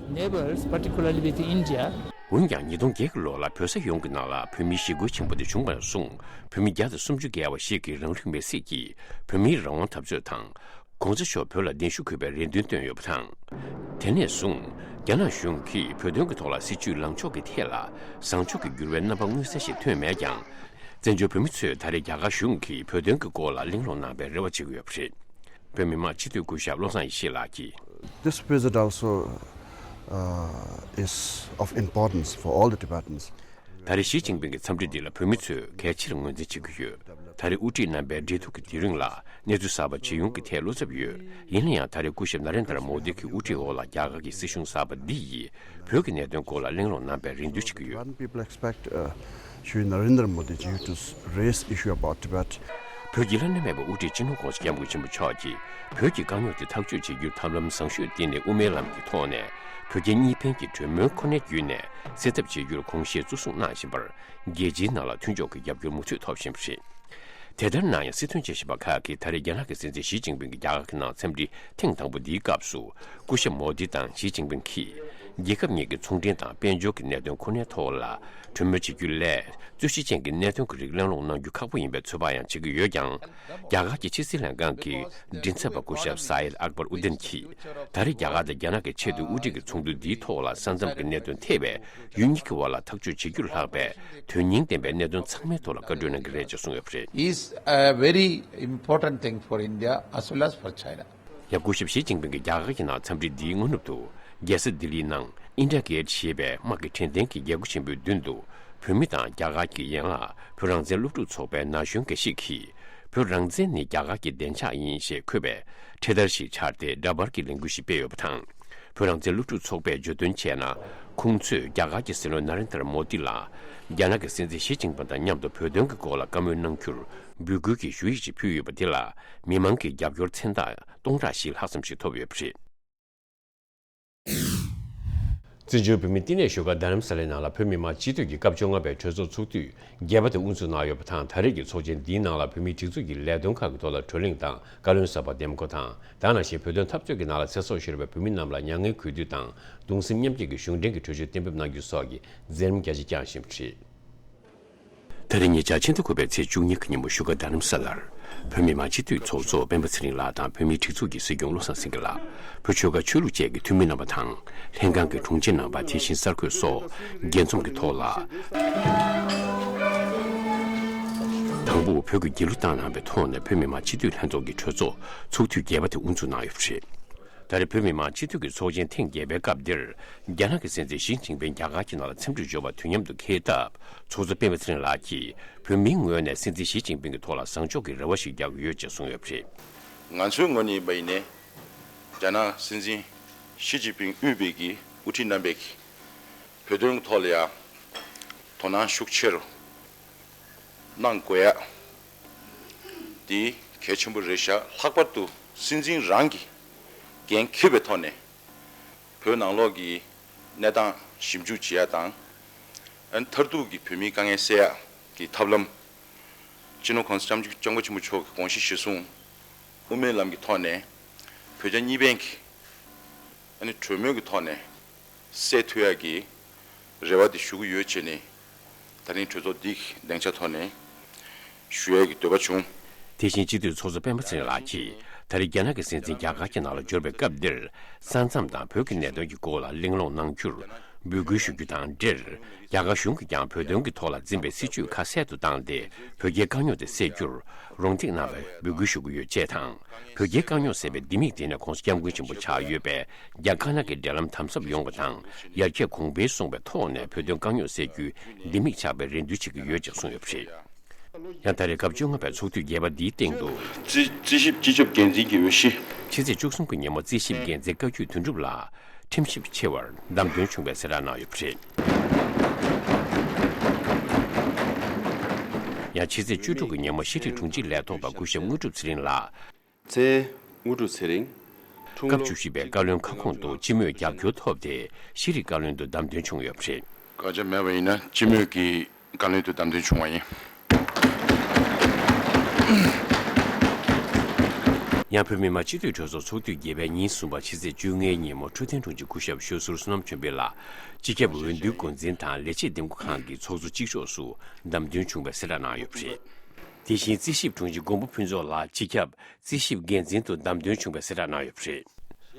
Neighbors, particularly with India. འོན་ཀྱང་ཉིས་སྟོང་བརྒྱད་ཀྱི་ལོ་ལ་བོད་ས་ཡོངས་ཀྱི་ནང་ལ་བོད་མིའི་ཞི་རྒོལ་ཆེན་པོ་དེ་བྱུང་བ་ནས་བཟུང་། བོད་མི་བརྒྱ་དང་སུམ་ཅུ་བརྒལ་བ་ཞིག་གིས་རང་ལུས་མེར་སྲེག་གིས་བོད་མིའི་རང་དབང་འཐབ་རྩོད་དང་། ༧གོང་ས་མཆོག་བོད་ལ་གདན་ཞུ་དགོས་པའི་རེ་འདུན་བཏོན་ཡོད་པ་དང་། དེ་ནས་བཟུང་རྒྱ་ནག་གཞུང་གིས་བོད་དོན་གྱི་ཐོག་ལ་སྲིད་བྱུས་ལངས་ཕྱོགས་ཀྱི་ཐད་ལ་བཟང་ཕྱོགས་ཀྱི་འགྱུར་བའི་རྣམ་པ་མངོན་གསལ་ཞིག་ཐོན་མེད་ཀྱང་། བཙན་བྱོལ་བོད་མི་ཚོས་ད་རེས་རྒྱ་གར་གཞུང་གིས་བོད་དོན་གྱི་སྐོར་ལ་གླེང་སློང་གནང་པའི་རེ་བ་བྱེད་ཀྱི་ཡོད་པ་རེད། བོད་མི་མང་སྤྱི་འཐུས་སྐུ་ཞབས་བློ་བཟང་ཡེ་ཤེས་ལགས་ཀྱིས། This visit also, uh, is of importance for all the Tibetans. ད་རེས་ཞི་ཅིན་ཕིང་གི་འཚམས་འདྲི་འདི་ལ་བོད་མི་ཚོས་གལ་ཆེར་ངོས་འཛིན་བྱེད་ཀྱི་ཡོད། ད་རེས་དབུ་ཁྲིད་རྣམ་པའི་འབྲེལ་གཏུག་གི་དུས་རིང་ལ་གནས་ཚུལ་གསར་པ་ཇི་ཡོང་གི་ཐད་བློ་འཚབ་ཡོད། ཡིན་ན་ཡང་ད་རེས་སྐུ་ཞབས་ན་རེན་དར་མོ་དི་གི་དབུ་ཁྲིད་འོག་ལ་རྒྱ་གར་གྱི་སྲིད་གཞུང་གསར་པ་འདི་ཡིས་བོད་ཀྱི་གནད་དོན་སྐོར་ལ་གླེང་སློང་གནང་པའི་རེ་འདུན་བྱེད་ཀྱི་ཡོད། When people expect, uh, Shri Narendra Modi ji to s- raise issue about Tibet. བོད་ཀྱི་བླ་ན་མེད་པའི་དབུ་ཁྲིད་སྤྱི་ནོར་༧གོང་ས་༧སྐྱབས་མགོན་ཆེན་པོ་མཆོག་གིས་བོད་ཀྱི་དཀའ་རྙོག་དེ་ཐག་གཅོད་བྱེད་རྒྱུར་ཐབས་ལམ་བཟང་ཤོས་བསྟེན་ནས་དབུ་མའི་ལམ་གྱི་ཐོག་ནས་བོད་རྒྱ་གཉིས་ཕན་གྱི་གྲོས་མོལ་ཁོ་ནའི་བརྒྱུད་ནས་སེལ་ཐབས་བྱེད་རྒྱུར་དགོངས་བཞེས་གཙོ་བཟུང་གནང་བཞིན་པར། རྒྱལ་སྤྱིའི་ནང་ལ་མཐུན་ཕྱོགས་ཀྱི་རྒྱབ་སྐྱོར་མུ་མཐུད་ཐོབ་བཞིན་པ་རེད། དེ་ལྟར་ན་ཡང་སྲིད་དོན་དཔྱད་ཞིབ་པ་ཁག་གིས་ད་རེས་རྒྱ་ནག་གི་སྲིད་འཛིན་ཞི་ཅིན་ཕིང་གིས་རྒྱ་གར་གྱི་ནང་འཚམས་འདྲི་ཐེངས་དང་པོ་འདིའི་སྐབས་སུ་སྐུ་ཞབས་མོ་དི་དང་ཞི་ཅིན་ཕིང་གིས་རྒྱལ་ཁབ་གཉིས་ཀྱི་ཚོང་འབྲེལ་དང་དཔལ་འབྱོར་གྱི་གནད་དོན་ཁོ་ནའི་ཐོག་ལ་གྲོས་མོལ་བྱེད་རྒྱུ་ལས་རྩོད་གཞི་ཅན་གྱི་གནད་དོན་གྱི་རིགས་གླེང་སློང་གནང་རྒྱུ་ཁག་པོ་ཡིན་པའི་ཚོད་དཔག་ཡང་བྱེད་ཀྱི་ཡོད་ཀྱང་། རྒྱ་གར་གྱི་ཕྱི་སྲིད་ལྷན་ཁང་གི་མགྲིན་ཚབ་པ་སྐུ་ཞབས་སཱ་ཡེད་ཨག་བར་ཨུ་དིན་གྱིས་ད་རེས་རྒྱ་གར་དང་རྒྱ་ནག་གི་ཆེད་དུ་དབུ་ཁྲིད་ཀྱི་ཚོགས་འདུ་འདིའི་ཐོག་ལ་ས་མཚམས་ཀྱི་གནད་དོན་ཐེ་བའི་ཡུལ་གཉིས་ཀྱི་དབར་ལ་ཐག་གཅོད་བྱེད་རྒྱུར་ལྷག་པའི་དོན་སྙིང་ལྡན་པའི་གནད་དོན་ཚང་མའི་ཐོག་ལ་བཀའ་འཁྲོལ་གནང་གི་རེད་ཅེས་གསུངས་ཡོད་པ་རེད། Is a very important thing for India as well as for China. ཡང་སྐུ་ཞབས་ཞི་ཅིན་ཕིང་གིས་རྒྱ་གར་གྱི་ནང་འཚམས་འདྲི་འདིའི་སྔ་ནུབ་ཏུ་རྒྱལ་ས་ལྡི་ལིའི་ནང་ཨིན་ཌི་ཡ་གེ་ཊི་ཞེས་པའི་དམག་གི་འཕྲེད་འཕྲིན་གྱི་རྒྱལ་སྒོ་ཆེན་པོའི་མདུན་དུ་བོད་མི་དང་རྒྱ་གར་གྱི་ཡན་ལག་བོད་རང་བཙན་སློབ་ཕྲུག་ཚོགས་པའི་ན་གཞོན་འགའ་ཞིག་གིས་བོད་རང་བཙན་ནི་རྒྱ་གར་གྱི་བདེ་འཇགས་ཡིན་ཞེས་འཁོད་པའི་འཕྲེད་དར་ཞིག་འཕྱར་ཏེ་འདྲ་པར་གྱི་ལས་འགུལ་ཞིག་སྤེལ་ཡོད་པ་དང་། བོད་རང་བཙན་སློབ་ཕྲུག་ཚོགས་པས་བརྗོད་དོན་བྱས་ན། ཁོང་ཚོས་རྒྱ་གར་གྱི་སྲིད་བློན་ན་རེན་དར་མོ་དི་ལ་རྒྱ་ནག་གི་སྲིད་འཛིན་ཞི་ཅིན་ཕིང་དང་མཉམ་དུ་བོད་དོན་གྱི་སྐོར་ལ་བཀའ་མོལ་གནང་རྒྱུར་འབོད་སྐུལ་གྱི་ཞུ་ཡིག་ཅིག་ཕུལ་ཡོད་པ་དེ་ལ་མི་མང་གིས་རྒྱབ་སྐྱོར་མཚན་རྟགས་སྟོང་ཕྲག་བཞི་ལྷག་ཙམ་ཞིག་ཐོབ་ཡོད་པ་རེད། བཙན་བྱོལ་བོད་མིའི་བསྟི་གནས་བཞུགས་སྒར་རྡ་རམ་ས་ལའི་ནང་ལ་བོད་མི་མང་སྤྱི་འཐུས་ཀྱི་སྐབས་བཅོ་ལྔ་པའི་གྲོས་ཚོགས་ཚོགས་དུས་བརྒྱད་པ་དེ་དབུ་འཛུགས་གནང་ཡོད་པ་དང་། ད་རེས་ཀྱི་ཚོགས་ཆེན་འདིའི་ནང་ལ་བོད་མིའི་སྒྲིག་འཛུགས་ཀྱི་ལས་དོན་ཁག་གི་ཐོག་ལ་གྲོས་གླེང་དང་བཀའ་བློན་གསར་པ་འདེམས་བསྐོ་དང་། དེ་ནང་བཞིན་བོད་དོན་འཐབ་རྩོད་ཀྱི་ནང་ལ་ཚེ་སྲོག་ཤོར་བའི་བོད་མི་རྣམས་ལ་མྱ་ངན་གུས་འདུད་དང་གདུང་སེམས་མཉམ་སྐྱེད་ཀྱི་གཞུང་འབྲེལ་གྱི་གྲོས་ཆོད་གཏན་འབེབས་གནང་རྒྱུ་སོགས་ཀྱི་མཛད་རིམ་རྒྱ་ཆེ་བསྐྱངས་བཞིན་པ་རེད། ད་རེས་ཉེ་ཆར་ཕྱི་ཟླ་དགུ་པའི་ཚེས་བཅུ་གཉིས་ཀྱི་ཉིན་མོ་བཞུགས་སྒར་རྡ་རམ་ས་ལར་བོད་མི་མང་སྤྱི་འཐུས་ཚོགས་གཙོ་སྤེན་པ་ཚེ་རིང་ལགས་དང་བོད་མིའི་སྒྲིག་འཛུགས་ཀྱི་སྲིད་སྐྱོང་བློ་བཟང་སེང་གེ་ལགས། བོད་ཆོལ་ཁ་ཆོས་ལུགས་བཅས་ཀྱི་འཐུས་མི་རྣམ་པ་དང་། ལྷན་ཁང་གི་དྲུང་ཆེ་རྣམ་པ། དེ་བཞིན་གསར་འགོད་སོགས་རྒྱས་འཛོམས་ཀྱི་ཐོག་ལ། དང་པོ་བོད་ཀྱི་རྒྱལ་གླུ་བཏང་གནང་བའི་ཐོག་ནས་བོད་མི་མང་སྤྱི་འཐུས་ལྷན་ཚོགས་ཀྱི་གྲོས་ཚོགས་ཚོགས་དུས་བརྒྱད་པ་དེ་དབུ་འཛུགས་གནང་ཡོད་པ་རེད། ད་རེས་བོད་མི་མང་སྤྱི་འཐུས་ཀྱི་ཚོགས་ཆེན་ཐེངས་བརྒྱད་པའི་སྐབས་འདིར། རྒྱ་ནག་གི་སྲིད་འཛིན་ཞི་ཅིན་ཕིང་རྒྱ་གར་གྱི་ནང་ལ་འཚམས་འདྲིར་འབྱོར་བ་དུས་མཉམ་དུ་འཁེལ་སྟབས། ཚོགས་གཙོ་སྤེན་པ་ཚེ་རིང་ལགས་ཀྱིས་བོད་མིའི་ངོས་ནས་སྲིད་འཛིན་ཞི་ཅིན་ཕིང་གི་ཐོག་ལ་བཟང་ཕྱོགས་ཀྱི་རེ་བ་ཞིག་རྒྱག་གི་ཡོད་ཅེས་གསུངས་ཡོད་པ་རེད། ང་ཚོའི་ངོས་ནས་ཡིན་པ་ཡིན་ནའི། རྒྱ་ནག་སྲིད་འཛིན་ཞི་ཅིན་ཕིང་དབུས་པའི་གི་དབུ་ཁྲིད་རྣམ་པས་ཀྱི་བོད་དོན་གྱི་ཐོག་ལ་ཡང་དོ་སྣང་ཤུགས་ཆེ་རུ་གནང་དགོས་ཡ་དེ་གལ་ཆེན་པོ་རེད་ཤག་ལྷག་པར་དུ་སྲིད་འཛིན་རང་གིས་འགན་འཁྱེར་བའི་ཐོག་ནས་བོད་ནང་ལོགས་ཀྱི་གནས་སྟངས་ཞིབ་འཇུག་བྱེད་ཡ་དང་། ཨ་ནི་མཐར་ཐུག་གི་བོད་མིའི་དཀའ་ངལ་སེལ་ཡ་གི་ཐབས་ལམ། སྤྱི་ནོར་༧གོང་ས་༧སྐྱབས་མགོན་ཆེན་པོ་མཆོག་གི་དགོངས་གཞི་གཞིར་བཟུང་དབུ་མའི་ལམ་གྱི་ཐོག་ནས་བོད་རྒྱ་གཉིས་ཕན་གྱི་ཨ་ནི་གྲོས་མོལ་གྱི་ཐོག་ནས་སེལ་ཐུབ་ཡ་གི་རེ་བ་དེ་ཞུ་གི་ཡོད་བྱས་ནས། ད་རིང་གྲོས་ཚོགས་འདི་གི་སྡིངས་ཆ་ཐོག་ནས་ཞུ་ཡ་གི་འདོད་པ་བྱུང་། དེ་བཞིན་སྤྱི་འཐུས་ཚོགས་གཙོ་སྤེན་པ་ཚེ་རིང་ལགས་ཀྱིས་ད་རེས་རྒྱ་ནག་གི་སྲིད་འཛིན་རྒྱ་གར་གྱི་ནང་ལ་འབྱོར་བའི་སྐབས་འདིར། ས་མཚམས་དང་བོད་ཀྱི་གནད་དོན་གྱི་སྐོར་ལ་གླེང་སློང་གནང་རྒྱུར་འབོད་སྐུལ་ཞུ་རྒྱུ་དང་འབྲེལ། རྒྱ་གར་གཞུང་གིས་ཀྱང་བོད་དོན་གྱི་ཐོག་ལ་འཛིན་པའི་སྲིད་བྱུས་ཁ་གསལ་དུ་བཏང་སྟེ། བོད་རྒྱའི་དཀའ་རྙོག་དེ་སེལ་རྒྱུར་རོགས་འདེགས་གནང་བའི་འབོད་སྐུལ་ཞུ་གི་ཡོད་ཅེས་དང་། བོད་རྒྱའི་དཀའ་རྙོག་སེལ་བའི་ལྡེ་མིག་དེ་ནི་༧གོང་ས་༧སྐྱབས་མགོན་ཆེན་པོ་ཆགས་ཡོད་པས། རྒྱ་དཀར་ནག་གི་འབྲེལ་ལམ་དམ་ཟབ་ཡོང་བ་དང་། ཡར་རྒྱས་གོང་འཕེལ་སོང་བའི་ཐོག་ནས་བོད་དོན་དཀའ་རྙོག་སེལ་རྒྱུའི་ལྡེ་མིག་ཆགས་པའི་རེ་འདུན་བྱེད་ཀྱི་ཡོད་ཅེས་གསུངས་ཡོད་པ་རེད། ཡང་ད་རེས་སྐབས་བཅོ་ལྔ་པའི་ཚོགས་དུས་བརྒྱད་པ་འདིའི་སྟེང་དུ། རྩིས་རྩིས་ཞིབ་སྤྱི་ཁྱབ་འགན་འཛིན་གྱི་འོས་གཞི། ཕྱི་ཚེས་བཅུ་གསུམ་གྱི་ཉིན་མོ་རྩིས་ཞིབ་འགན་འཛིན་བཀའ་བརྒྱུད་དོན་གྲུབ་ལགས་ཁྲིམས་ཞིབ་ཆེ་བར་བདམས་ཐོན་བྱུང་བའི་གསལ་བསྒྲགས་གནང་ཡོད་པ་རེད། ཡང་ཕྱི་ཚེས་བཅུ་དྲུག་གི་ཉིན་མོ་ཤེས་རིག་དྲུང་ཆེ་ལས་ཐོག་པ་སྐུ་ཞབས་དངོས་གྲུབ་ཚེ་རིང་ལགས། ཚེ་དངོས་གྲུབ་ཚེ་རིང་། སྐབས་བཅུ་བཞི་པའི་བཀའ་བློན་ཁ་སྐོང་དུ་སྤྱི་མོས་རྒྱབ་སྐྱོར་ཐོབ་སྟེ་ཤེས་རིག་བཀའ་བློན་དུ་བདམས་ཐོན་བྱུང་ཡོད་པ་རེད། བཀའ་རྒྱ་མེད་པ་ཡིན་ན་སྤྱི་མོས་ཀྱི་བཀའ་བློན་དུ་བདམས་ཐོན་བྱུང་བ་ཡིན། ཡང་བོད་མི་མང་སྤྱི་འཐུས་གྲོས་ཚོགས་ཚོགས་དུས་བརྒྱད་པའི་ཉིན་གསུམ་པ་ཕྱི་ཚེས་བཅོ་ལྔའི་ཉིན་མོ་འཕྲོད་བསྟེན་དྲུང་ཆེ་སྐུ་ཞབས་ཤོད་ཟུར་བསོད་ནམས་ཆོས་འཕེལ་ལགས་སྤྱི་ཁྱབ་འོས་བསྡུའི་འགོ་འཛིན་དང་ལས་བྱེད་འདེམས་བསྐོ་ཁང་གི་ཚོགས་གཙོ་གཅིག་ལྕོགས་སུ་བདམས་ཐོན་བྱུང་བའི་གསལ་བསྒྲགས་གནང་ཡོད་པ་རེད། དེ་བཞིན་རྩིས་ཞིབ་དྲུང་ཆེ་མགོན་པོ་ཕུན་ཚོགས་ལགས་སྤྱི་ཁྱབ་རྩིས་ཞིབ་འགན་འཛིན་དུ་བདམས་ཐོན་བྱུང་བའི་གསལ་བསྒྲགས་གནང་ཡོད་པ་རེད།